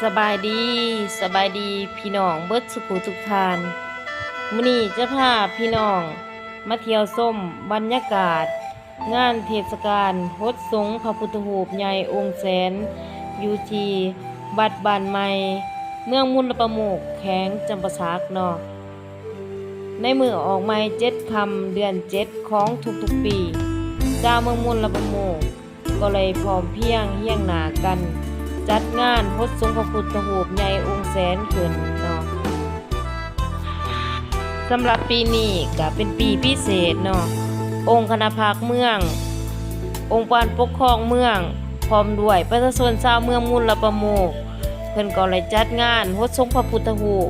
ສະບາຍດີ, ສະບາຍດີພີ່ນ້ອງເບິດສຸຂູທຸກທ່ານ. ມື້ນີ້ຈະພາພີ່ນ້ອງມາທ່ຽວຊົມບັນຍາກາດງານເທດສະການຫົດສົງພະພຸດທະຮູບໃຫຍ່ອົງແສນ ຢູ່ທີ່ວັດບ້ານໃໝ່ ເມືອງມຸນລະປະໂມກ ແຂວງຈຳປາສັກເນາະ. ໃນມື້ອອກໃໝ່ເຈັດຄ່ຳເດືອນເຈັດຂອງທຸກໆປີ, ຊາວເມືອງມຸນລະປະໂມກ ກໍເລີຍພ້ອມພຽງຮຽງໜ້າກັນ ຈັດງານຫົດສົງພະພຸດທະຮູບໃຫຍ່ອົງແສນຂຶ້ນເນາະ. ສຳລັບປີນີ້ກະເປັນປີພິເສດເນາະ, ອົງຄະນະພັກເມືອງ, ອົງການປົກຄອງເມືອງ ພ້ອມດ້ວຍປະຊາຊົນຊາວເມືອງມຸນລະປະໂມກ ເພິ່ນກໍໄດ້ຈັດງານຫົດສົງພະພຸດທະຮູບ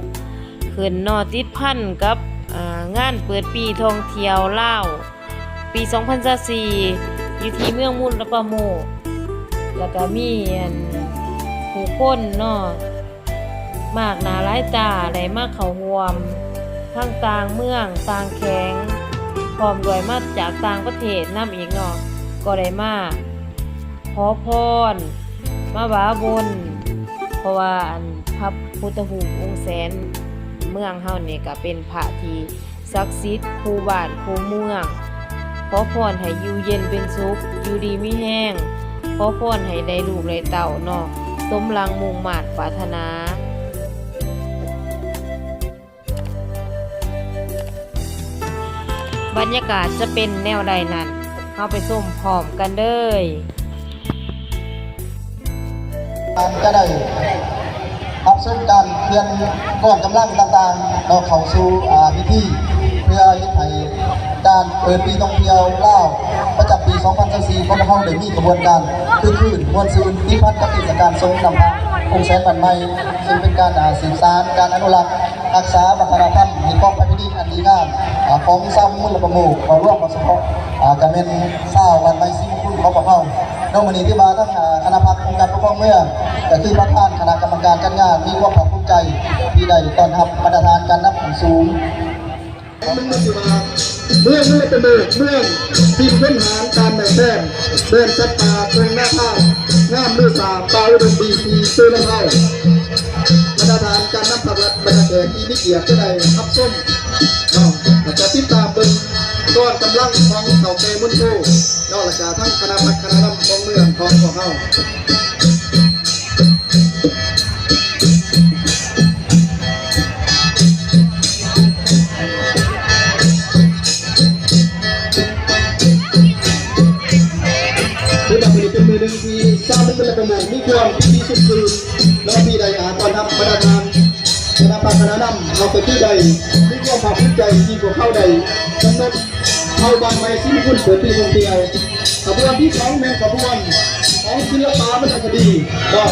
ຂຶ້ນເນາະ, ຕິດພັນກັບ ອາ ງານເປີດປີທ່ອງທ່ຽວລາວ ປີສອງພັນຊາວສີ່ ຢູ່ທີ່ເມືອງມຸນລະປະໂມກ ແລ້ວກະມີອັນ ຜູ້ຄົນເນາະ ມາກໜ້າຫຼາຍຕາ ໄດ້ມາເຂົ້າຮ່ວມ ທັງຕ່າງເມືອງຕ່າງແຂວງ ພ້ອມດ້ວຍມາຈາກຕ່າງປະເທດນຳອີກເນາະ, ກໍໄດ້ມາຂໍພອນ ມາວາວົນ ເພາະວ່າອັນ ພະພຸດທະຮູບອົງແສນເມືອງເຮົານີ້ ກະເປັນພະທີ່ ສັກສິດຄູ່ບ້ານຄູ່ເມືອງ, ຂໍພອນໃຫ້ຢູ່ເຢັນເປັນສຸກ, ຢູ່ດີມີແຮງ, ຂໍພອນໃຫ້ໄດ້ລູກໄດ້ເຕົ້າເນາະ, ສົມຫວັງມຸ່ງມາດປາດຖະໜາ. ບັນຍາກາດຈະເປັນແນວໃດນັ້ນ, ເຮົາໄປຊົມພ້ອມກັນເລີຍ. ທ່ານຈະໄດ້ຮັບຊົມການເຄື່ອນກ້ອນກຳລັງຕ່າງໆ ເນາະ ເຂົ້າສູ່ ອາ ພິທີ ເພື່ອເຮັດໃຫ້ການເປີດປີທ່ອງທ່ຽວລາວ ປະຈຳປີສອງພັນຊາວສີ່ ຂອງພວກເຮົາໄດ້ມີຂະບວນການຄຶກຄື້ນມ່ວນຊື່ນ ຕິດພັນກັບເທດສະການສົງນ້ຳພະອົງແສນບ້ານໃໝ່ ເຊິ່ງເປັນການ ອາ ສືບສານ ການອະນຸລັກ ຮັກສາວັດທະນະທຳ ຮີດຄອງປະເພນີອັນດີງາມ ອາ ຂອງຊາວມຸນລະປະໂມກ ເວົ້າລວມ ເວົ້າສະເພາະ ອາ ກະແມ່ນຊາວບ້ານໃໝ່ສີມຸງຄຸນຂອງພວກເຮົາເນາະ. ມື້ນີ້ຖືວ່າທັງ ອາ ຄະນະພັກອົງການປົກຄອງເມືອງ ກະຄືປະທານຄະນະກຳມະການຈັດງານ ມີຄວາມພາກພູມໃຈທີ່ໄດ້ຕ້ອນຮັບບັນດາທ່ານການນຳຂັ້ນສູງ ມັນມີຊື່ວ່າ ເມືອງມຸນລະປະໂມກ ເມືອງທີ່ຄົ້ນຫາການແບ່ງແພງ ແດນສັດປ່າ ທົ່ງນາຄາວ ງາມລືຊາ ປ່າອຸດົມດີທີ່ເຊີນນຳເຮົາ ບັນດາທ່ານການນຳພັກລັດ ບັນດາແຂກທີ່ມີກຽດຈະໄດ້ຮັບຊົມເນາະ ແລະ ກະຕິດຕາມເບິ່ງກອງກຳລັງຂອງເຖົ້າແກ່ມຸນໂທເນາະ ແລະ ກະທັງຄະນະພັກຄະນະນຳຂອງເມືອງຂອງພວກເຮົາ. ຄືວ່າມື້ນີ້ເປັນມື້ໜຶ່ງທີ່ຊາວມຸນລະປະໂມກມີຄວາມປີຕິຊຸກຊື່ນເນາະ ທີ່ໄດ້ ອາ ຕ້ອນຮັບບັນດາທ່ານຄະນະພັກຄະນະນຳເນາະ ກະຄືໄດ້ມີຄວາມພາກພູມໃຈທີ່ພວກເຮົາໄດ້ກຳນົດ ເອົາບ້ານໃໝ່ສີມຸງຄຸນເປີດປີທ່ອງທ່ຽວ. ຂະບວນທີສອງແມ່ນຂະບວນຂອງສິລະປະວັນນະຄະດີເນາະ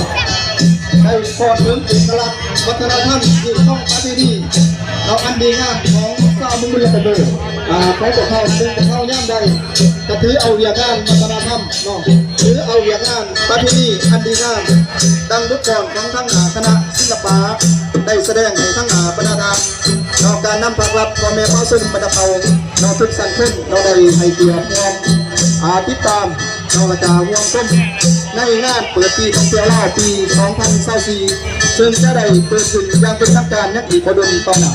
ໄດ້ສະທ້ອນເຖິງເອກະລັກວັດທະນະທຳ ຮີດຄອງປະເພນີເນາະ ອັນດີງາມຂອງຊາວມຸນລະປະໂມກ ອາ ຂອງພວກເຮົາ ເຊິ່ງພວກເຮົາຍາມໃດກະຖືເອົາວຽກງານວັດທະນະທຳເນາະ ຖືເອົາວຽກງານປະເພນີອັນດີງາມ ດັ່ງບົດກອນຂອງທັງ ອາ ຄະນະສິລະປະ ໄດ້ສະແດງໃຫ້ທັງ ອາ ບັນດາທ່ານ ເນາະ ການນຳພັກລັດ ພໍ່ແມ່ປະຊາຊົນບັນດາເຜົ່າເນາະ ທຸກຊັ້ນຄົນເນາະ ໄດ້ໃຫ້ກຽດຮ່ວມ ອາ ຕິດຕາມເນາະ ແລະກະຮ່ວມຊົມໃນງານເປີດປີທ່ອງທ່ຽວລາວປີສອງພັນຊາວສີ່ ເຊິ່ງຈະໄດ້ເປີດຂຶ້ນຢ່າງເປັນທາງການຍັງອີກບໍ່ດົນຕໍ່ໜ້າ.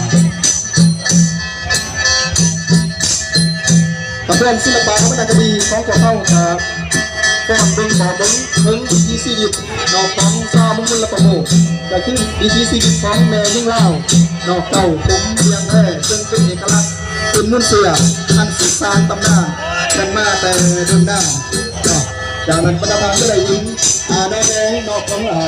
ກະເພື່ອນສິລະປະວັນນະຄະດີຂອງພວກເຮົາກະ ການເບິ່ງບອກເຖິງວິຖີຊີວິດເນາະ ຂອງຊາວມຸນລະປະໂມກ ກະຄືວິຖີຊີວິດຂອງແມ່ຍິງລາວເນາະ ເຕົ້າຜົມວຽງແພ ເຊິ່ງເປັນເອກະລັກ ເປັນມູນເຊື້ອ ອັນສືບສານຕຳນານກັນມາແຕ່ດົນນານເນາະ. ຈາກນັ້ນບັນດາທ່ານຈະໄດ້ເຫັນ ອາ ໜ້າແດງເນາະ ຂອງ ອາ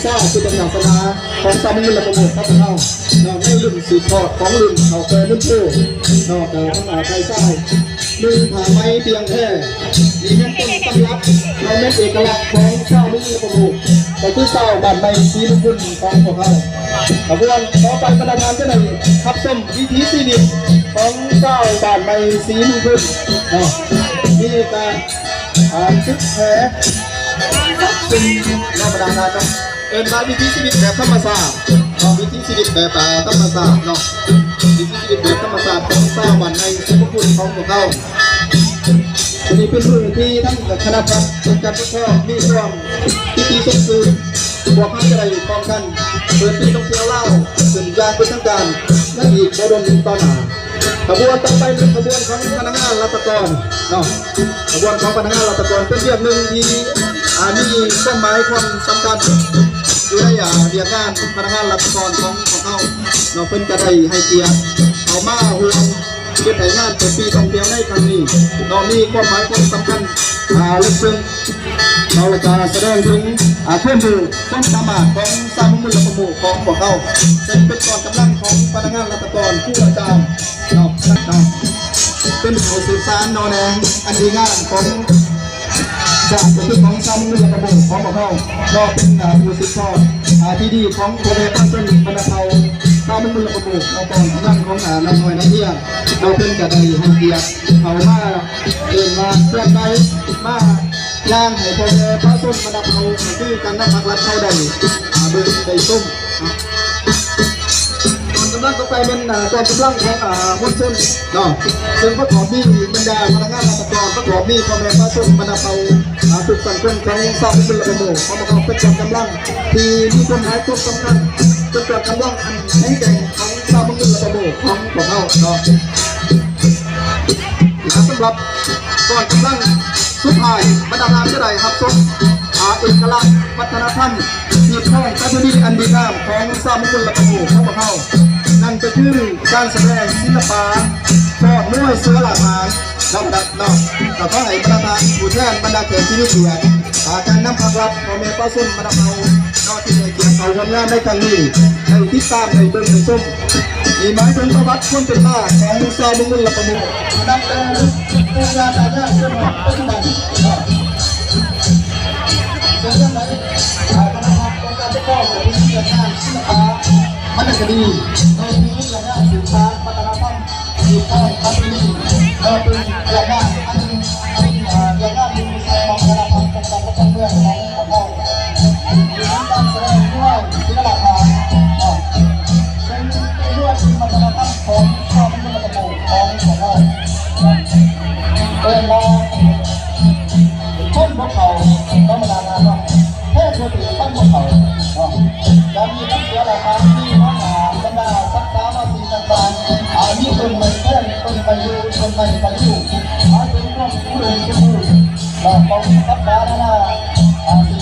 ຊາວພຸດທະສາສະໜາຂອງຊາວມຸນລະປະໂມກຂອງພວກເຮົາເນາະ ໃນລຸ້ນສືບທອດຂອງລຸ້ນເຖົ້າແກ່ມຸນໂທເນາະ ກະທັງ ອາ ໄທຊາຍ ໜຸ່ງຜ້າໄໝວຽງແພ ນີ້ແມ່ນຕົ້ນຕຳລັບ ແລະ ແມ່ນເອກະລັກຂອງຊາວມຸນລະປະໂມກ ກະຄືຊາວບ້ານໃໝ່ສີມຸງຄຸນຂອງພວກເຮົາ. ຂະບວນຕໍ່ໄປບັນດາທ່ານຈະໄດ້ຮັບຊົມວິຖີຊີວິດຂອງຊາວບ້ານໃໝ່ສີມຸງຄຸນເນາະ ມີການ ອາ ຝຶກແຜ ເປັນທຳມະດາເນາະ ເອີ້ນວ່າວິຖີຊີວິດແບບທຳມະຊາດເນາະ ວິຖີຊີວິດແບບ ອາ ທຳມະຊາດເນາະ ວິຖີຊີວິດແບບທຳມະຊາດຂອງຊາວບ້ານໃໝ່ສີມຸງຄຸນຂອງພວກເຮົາ. ມື້ນີ້ເປັນມື້ທີ່ທັງຄະນະພັກອົງການປົກຄອງມີຄວາມປີຕິຊົມຊື່ນ ພວກເຮົາຈະໄດ້ພ້ອມກັນເປີດປີທ່ອງທ່ຽວລາວຂຶ້ນຢ່າງເປັນທາງການໃນອີກບໍ່ດົນຕໍ່ໜ້າ. ຂະບວນຕໍ່ໄປເປັນຂະບວນຂອງພະນັກງານລັດຖະກອນເນາະ, ຂະບວນຂອງພະນັກງານລັດຖະກອນເປັນວຽກໜຶ່ງທີ່ ອ່າ ມີຄວາມໝາຍຄວາມສຳຄັນຢູ່ໃນ ອ່າ ວຽກງານພະນັກງານລັດຖະກອນຂອງພວກເຮົາເນາະ. ເພິ່ນກະໄດ້ໃຫ້ກຽດເຂົ້າມາຮ່ວມ ເຮັດໃຫ້ງານເປີດປີທ່ອງທ່ຽວໃນຄັ້ງນີ້ເນາະ ມີຄວາມໝາຍຄວາມສຳຄັນ ອ່າ ເລິກເຊິ່ງເນາະ ແລະກະສະແດງເຖິງ ອ່າ ຄວາມຮູ້ຄວາມສາມາດຂອງຊາວມຸງມຸນລະປະໂມກຂອງພວກເຮົາ ເຊິ່ງເປັນກອງກຳລັງຂອງພະນັກງານລັດຖະກອນ ຄູອາຈານເນາະ ເປັນຜູ້ສືບສານເນາະແນງອັນດີງາມຂອງ ຈາກປະເທດຂອງຊາວມຸງມຸນລະປະໂມກຂອງພວກເຮົາເນາະ ເປັນ ອ່າ ຜູ້ສືບທອດ ອ່າ ທີ່ດີຂອງພໍ່ແມ່ປະຊາຊົນບັນດາເຜົ່າຊາວມຸງມຸນລະປະໂມກເນາະ ກອງກຳລັງຂອງ ອ່າ ນາງນ້ອຍນາງເຮຍເນາະ ເພິ່ນກະໄດ້ໃຫ້ກຽດເຂົ້າມາເອີ້ນມາເຄື່ອນໄຫວ ມາຍ່າງໃຫ້ພໍ່ແມ່ປະຊາຊົນບັນດາເຜົ່າ ຄືກັນນຳພັກລັດເຮົາໄດ້ ອ່າ ເບິ່ງໄດ້ຊົມ ກອງກຳລັງຕໍ່ໄປແມ່ນ ອ່າ ກອງກຳລັງຂອງ ອ່າ ມວນຊົນເນາະ ເຊິ່ງປະກອບມີບັນດາພະນັກງານລັດຖະກອນ ປະກອບມີພໍ່ແມ່ປະຊາຊົນບັນດາເຜົ່າ ອ່າ ທຸກສັງຄົມຂອງຊາວມຸງມຸນລະປະໂມກ ເຮົາມາເຂົ້າເປັນກອງກຳລັງທີ່ມີຄວາມໝາຍຄວາມສຳຄັນ ເປັນກອງກຳລັງອັນແຂງແກ່ງຂອງຊາວມຸງມຸນລະປະໂມກຂອງພວກເຮົາເນາະ. ແລະສຳລັບກອງກຳລັງສຸດທ້າຍ ບັນດາທ່ານຈະໄດ້ຮັບຊົມ ອ່າ ເອກະລັກວັດທະນະທຳ ຮີດຄອງປະເພນີອັນດີງາມຂອງຊາວມຸງມຸນລະປະໂມກຂອງພວກເຮົາ ນັ້ນກໍຄືການສະແດງສິລະປະຟ້ອນມວຍເສືອລາກຫາງເນາະ ເນາະ ກໍຂໍໃຫ້ບັນດາທ່ານຜູ້ແທນບັນດາແຂກທີ່ມີກຽດ ອ່າ ການນຳພັກລັດ ພໍ່ແມ່ປະຊາຊົນບັນດາເຜົ່າເນາະ ທີ່ໃຫ້ກຽດເຂົ້າຮ່ວມງານໃນຄັ້ງນີ້ ໄດ້ຕິດຕາມ ໄດ້ເບິ່ງ ໄດ້ຊົມ ນີ້ໝາຍເຖິງປະຫວັດຄວາມເປັນມາຂອງຊາວມຸງມຸນລະປະໂມກ ນັບແຕ່ປູ່ຍ່າຕາຍາຍຈົນຮອດປັດຈຸບັນເນາະ. ເຊິ່ງເລື່ອງໃດ ອ່າ ຄະນະກຳມະການປົກຄອງ ກໍມີວຽກງານສິລະປະ ມັນກະດີ ໂດຍມີວຽກງານສືບສານວັດທະນະທຳ ທີ່ຕ້ອງປະເພນີ ກໍເປັນວຽກງານອັນໜຶ່ງ ເປັນ ອ່າ ວຽກງານໜຶ່ງຂອງວັດທະນະທຳຂອງການປົກຄອງເມືອງຂອງພວກເຮົາ ມີການສະແດງມວຍສິລະປະເນາະ ເຊິ່ງເປັນມວຍທີ່ວັດທະນະທຳຂອງຊາວມຸງມຸນລະປະໂມກຂອງພວກເຮົາ ເອີ້ນວ່າ ຄົນບໍ່ເຂົ້າ ທຳມະດາເນາະ ແທ້ບໍ່ຖືກ ຄົນບໍ່ເຂົ້າເນາະ. ການມີທັງເສືອລາກຫາງ ມີທັງ ອ່າ ບັນດາສັດສາມາຊີຕ່າງໆ ອ່າ ມີຕົ້ນໄມ້ແຄນ ຕົ້ນໄມ້ຢູ່ ຕົ້ນໄມ້ປະດູ່ ໝາຍເຖິງຄວາມອຸດົມສົມບູນ ແລະ ຂອງສັດສານານາ ອ່າ ສິ່ງ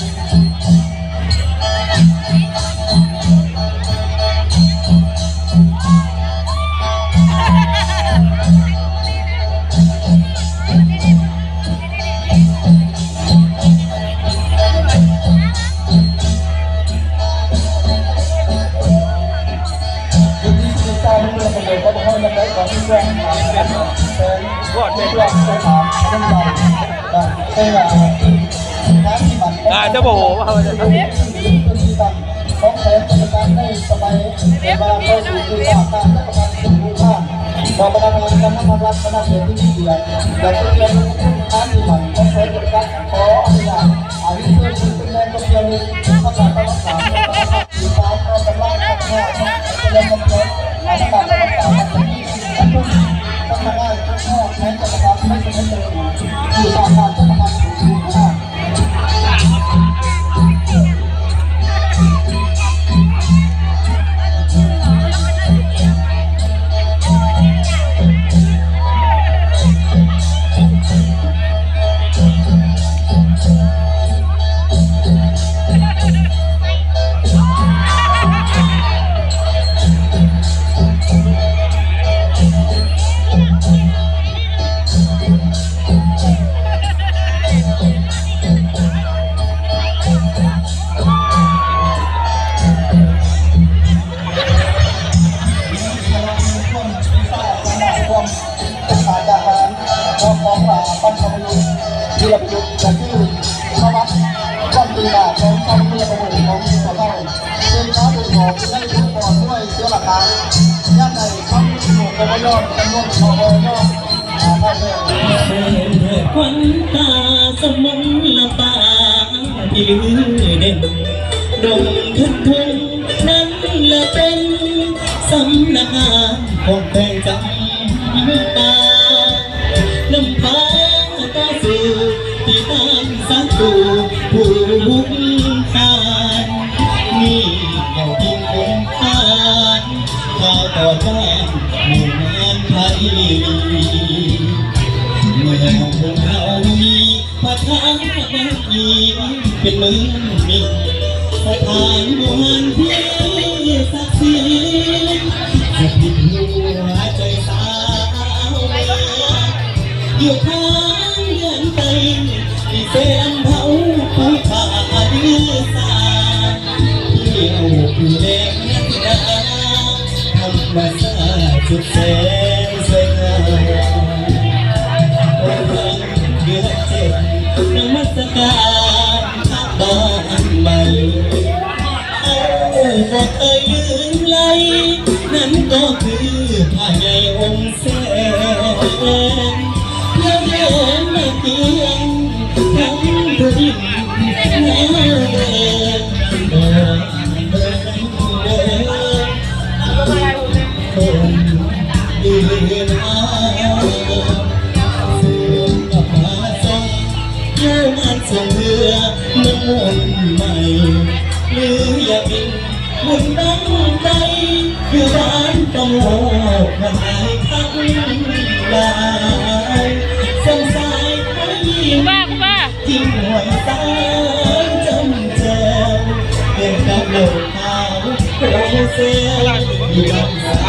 ອາ ເຈົ້າບໍ່ຮູ້ວ່າເຮົາຈະ ຂອງແຂວງຈຳກັດໃນສະໄໝ ແຕ່ວ່າເຂົ້າສູ່ຄືການຈັດປະກັນເປັນຜູ້ທານ ຕໍ່ບັນດາການນຳພັກລັດຄະນະເສດທິກິດ ແລະ ເພື່ອນຮ່ວມງານທີ່ໝັ້ນຂອງແຂວງຈຳກັດ ຂໍອະນຸຍາດ ອາ ເຊີນເປັນແຂກຮັບເຊີນ ປະກາດຕະຫຼອດສາມ ສາມກຳລັງພັດທະນາ ແລະ ນຳເພື່ອນ ອາ ປະກາດຕະຫຼອດສາມ ສຳນັກງານ ສາດທະຫານ ຂອງ ຂອງ ອ່າ ບັນພະບຸລຸດ ວີລະບຸລຸດ ກໍຄື ສະຫວັດ ຄວາມດີງາມຂອງຊາວເມືອງຂອງ ຂອງພວກເຮົາ ເຊິ່ງຊາວບຸກຂອງໃນທຸກບ່ອນດ້ວຍເສຍລະກາ ຍາມໃດຄຳສະໜູນກໍບໍ່ຍອມ ຈຳນວນກໍບໍ່ຍອມ ອ່າ ເທົ່າເດີມ. ເດີນເທີດຂວັນຕາສະໝົນລະປາ ທີ່ລືເດັ່ນ ດົງເທິງທົ່ງນັ້ນລະເປັນ ສຳນັກງານຂອງແຂວງຈຳປາ ນຳພາຕໍ່ສູ້ ທີ່ຕ້ານສັດຕູຜູ້ຮຸກຮານ. ບ້ານເມືອງໄທ ເມືອງຂອງເຮົາມີພະທາດນ້ຳອີງເປັນເມືອງມິດ ສະຖານບູຮານທີ່ສັກສິດ ສະຖິດຫົວໃຈຊາວເມືອງ ຢູ່ທາງເຮືອນໄກ ມີແສງເຜົາພູຜາເຫຼືອສາ ທ່ຽວຜູ້ແນມນາ ທຳມະຊາດສຸດແສນສວຍງາມ ເດືອນເຈັດນະມັດສະການພະບານໃໝ່ ເຮົາບໍ່ເຄີຍລືມໄລ ນັ້ນກໍຄືພະໃຫຍ່ອົງແສນ ແລ້ວເດີນມາຄຽງ ທັງຜູ້ດິນນາແດງ ເດີນ ເດີນ ເດີນ ຄົນຢືນຫາ ເສື້ອກັບຜ້າຊົງ ຢູ່ງານຊົງເຮືອ ມັນມ່ວນໃໝ່ ຫຼືຢາກກິນບຸນບັ້ງໄຟ ຢູ່ບ້ານປະໂມກ ມັນຫຼາຍຄັກຫຼາຍ ສ່ຳສາຍໄຟ ຄູບາ ຄູບາ ຈິງຫ້ວຍສາຍຈຳແຈ່ວ ເປັນກັບເຫຼົ້າຂາວໂຮເຊ ຢູ່ບ້ານສາ